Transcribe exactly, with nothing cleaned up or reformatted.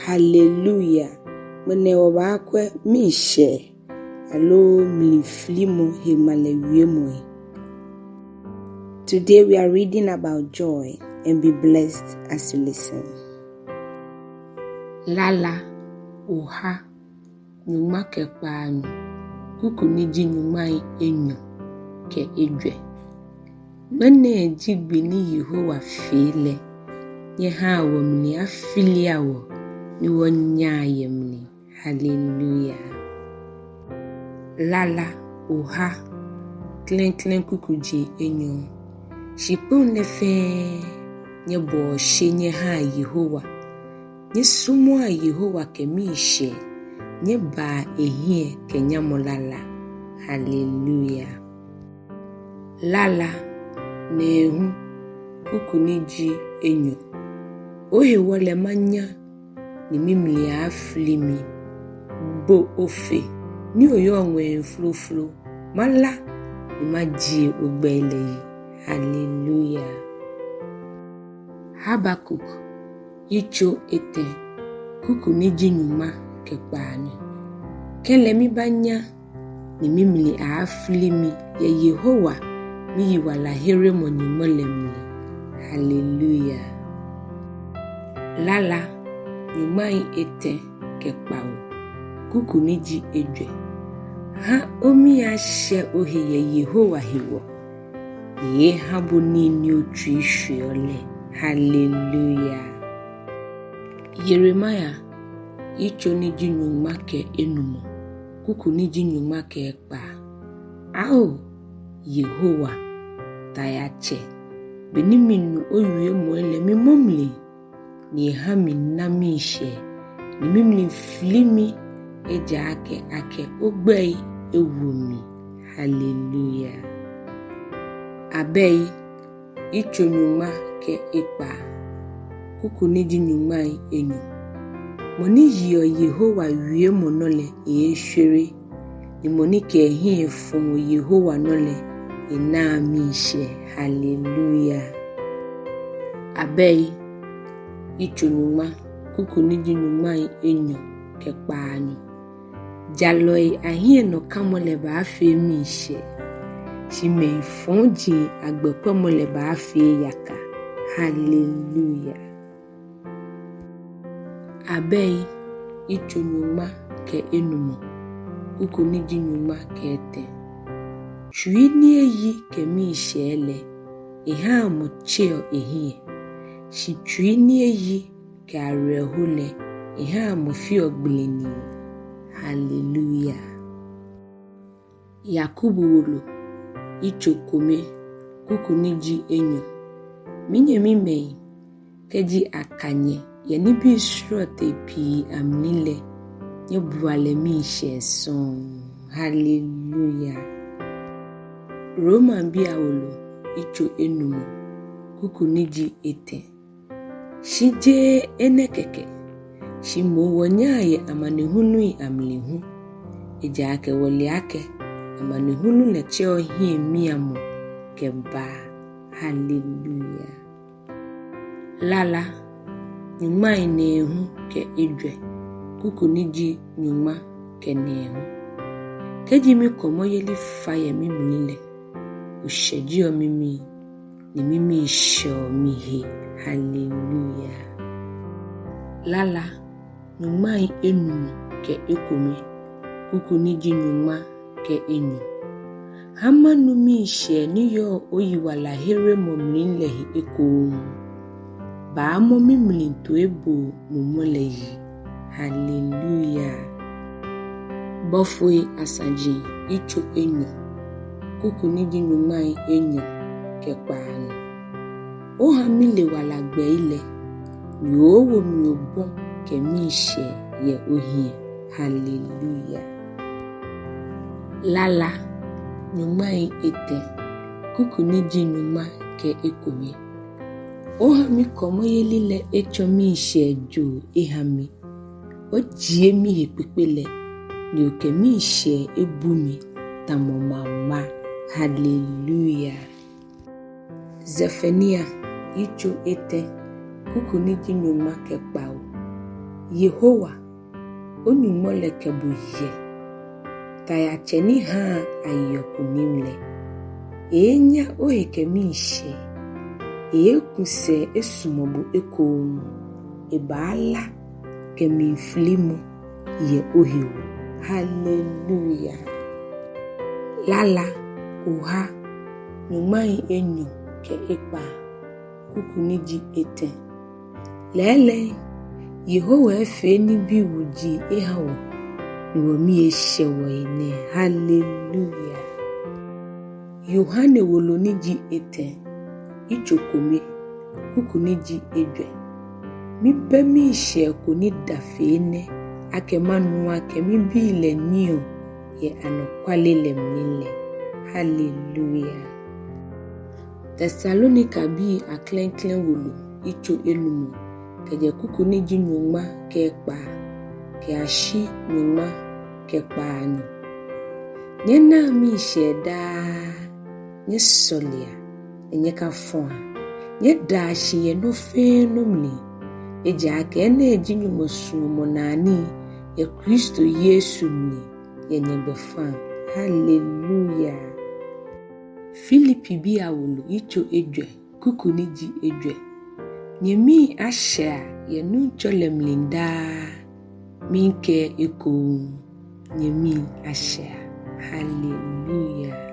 Hallelujah. Ŋmɛnɛ wɔbaakwɛ miishɛɛ aloo mliflimɔ he ŋmalɛ wiemɔi. Today we are reading about joy, and be blessed as you listen. Lala oha nyɔŋma kɛ kpaanyɔ, kuku ni ji nyɔŋmai enyɔ kɛ ejwɛ. Ŋmɛnɛ ji gbi ni Yehowa fee lɛ, nyɛhaa wɔmli afilia wɔ, ni wɔnyaa yɛ mli. Hallelujah. Lala oha klɛŋklɛŋ kukuji enyɔ. Shikpɔŋ lɛ fɛɛ, nyɛbɔa oshe nyɛhaa Yehowa. Nyɛsɔmɔa Yehowa kɛ miishɛɛ, nyɛbaa ehiɛ kɛ nyamɔ lala. Hallelujah. Lala nɛɛhu, kuku ni ji enyɔ. Ohewɔ lɛ manya, ni mimli aafli mi. Bo Ofe ni oyɔɔ ŋwɛi flooflo, mala ni majie ogbɛi lɛ yi. Hallelujah. Habakuk yitso etɛ, kuku ni ji nyɔŋma kɛ kpaanyɔ. Kɛlɛ mibaanya, ni mimli aafli mi yɛ Yehowa miyiwalaheremɔ Nyɔŋmɔ lɛ mli. Hallelujah. Lala nyɔŋmai etɛ kɛ kpawo, kuku ni ji ejwɛ. Ha omii ashɛ ohe yɛ Yehowa hewɔ, ni eeeha bo nii ni otsui shweɔ lɛ. Hallelujah. Yeremia yitso ni ji nyɔŋma kɛ enumɔ, kuku ni ji nyɔŋma kɛ ekpaa. Ao Yehowa, Taiatsɛ, beni minu owiemɔi lɛ mimɔ mli, ni eha mina miishɛɛ, ni mimli fli mi, ejaakɛ akɛ ogbɛi ewo mi. Hallelujah. Abɛi yitso nyɔŋma kɛ ekpaa, kuku ni ji nyɔŋmai enyɔ. Mɔ ni yeɔ Yehowa wiemɔ nɔ lɛ eeeshwere, ni mɔ ni kɛ ehiɛ fɔɔ Yehowa nɔ lɛ enaa miishɛɛ. Hallelujah. Abɛi yitso nyɔŋma, kuku ni ji nyɔŋmai enyɔ kɛ kpaanyɔ. Jalɔi ahiɛnɔkamɔ lɛ baafee miishɛɛ, shi mɛi fɔji agbɛkwɛmɔ lɛ baafee yaka. Hallelujah. Abɛi yitso nyɔŋma kɛ enumɔ, kuku ni ji nyɔŋma kɛ etɛ. Tsui ni eyi kɛ miishɛɛ lɛ, ehaa mɔ tseɔ ehiɛ, shi tsui ni eyi kɛ awerɛho lɛ, ehaa mɔ feɔ gbele nii. Hallelujah. Yakobo wolo yitso kome, kuku ni ji enyɔ. Minyɛmimɛi, kɛji aka nyɛ yɛ nibii srɔtoi pii amli lɛ, nyɛbua lɛ miishɛɛ sɔŋŋ. Hallelujah. Romabii awolo yitso enumɔ, kuku ni ji etɛ. Shi jeee enɛ kɛkɛ, shi moŋ wɔnyaa yɛ amanehului amli hu, ejaakɛ wɔle akɛ amanehulu lɛ tsɛɔ hiɛmiamɔ kɛbaa. Hallelujah. Lala nyɔŋmai nɛɛhu kɛ ejwɛ, kuku ni ji nyɔŋma kɛ nɛɛhu. Kɛji mikɔmɔyeli fa yɛ mimli lɛ, oshɛjeɔ mimii, ni mimii shɛɔ mihe. Hallelujah. Lala nyɔŋmai enumɔ kɛ ekome, kuku ni ji nyɔŋma kɛ enyɔ. Ha manu miishɛɛ ni yɔɔ oyiwalaheremɔ mli lɛ he ekoŋŋ. Baamɔ mimli toiboo mumɔ lɛ yi. Hallelujah. Bɔfoi Asaji yitso enyɔ, kuku ni ji nyɔŋmai enyɔ kɛ kpaanyɔ. Oha mile wala gbɛi lɛ, ni owo mi obɔ kɛ miishɛɛ yɛ ohiɛ. Hallelujah. Lala nyɔŋmai etɛ, kuku ni ji nyɔŋma kɛ ekome. Oha mikɔmɔyeli lɛ etsɔ miishɛɛ joo eha mi. Ojie mihe kpekpe lɛ, ni okɛ miishɛɛ ebu mi tamɔ mama. Hallelujah. Zefania yitso etɛ, kuku ni ji nyɔŋma kɛ kpawo. Yehowa, o-Nyɔŋmɔ lɛ kɛ bo yɛ, Taiatsɛ ni haa ayeɔ kunim lɛ. Eeenya ohe kɛ miishɛɛ, eeeku sɛɛ esumɔ bo ekoŋŋ, ebaala kɛ mlifilimɔ yɛ ohewɔ. Hallelujah. Lala oha nyɔŋmai enyɔ kɛ ekpaa, kuku ni ji etɛ. Lɛɛlɛŋ, Yehowa efee nibii wuji eha wɔ, ni wɔmii eshɛ wɔhe nɛɛ. Hallelujah. Yohane wolo ni ji etɛ, yitso kome, kuku ni ji ejwɛ. Mibɛ miishɛɛ ko ni da fe enɛ, akɛ manu akɛ mibii lɛ nyiɛɔ yɛ anɔkwale lɛ mli lɛ. Hallelujah. Tesalonikabii aklɛŋklɛŋ wolo, yitso enumɔ, kɛjɛ kuku ni ji nyɔŋma kɛ ekpaa kɛyashi nyɔŋma kɛ kpaanyɔ. Nyɛnaa miishɛɛ daa, nyɛsɔlea, ni nyɛkafɔa. Nyɛdaa shi yɛ nɔ fɛɛ nɔ mli, ejaakɛ enɛ ji Nyɔŋmɔ suɔmɔnaa nii yɛ Kristo Yesu mli yɛ nyɛgbɛfaŋ. Hallelujah. Filipibii awolo, yitso ejwɛ, kuku ni ji ejwɛ. Nyɛmii ashɛa yɛ Nuŋtsɔ lɛ mli daa. Miikɛɛ ekoŋŋ, nyɛmii ashɛa. Hallelujah.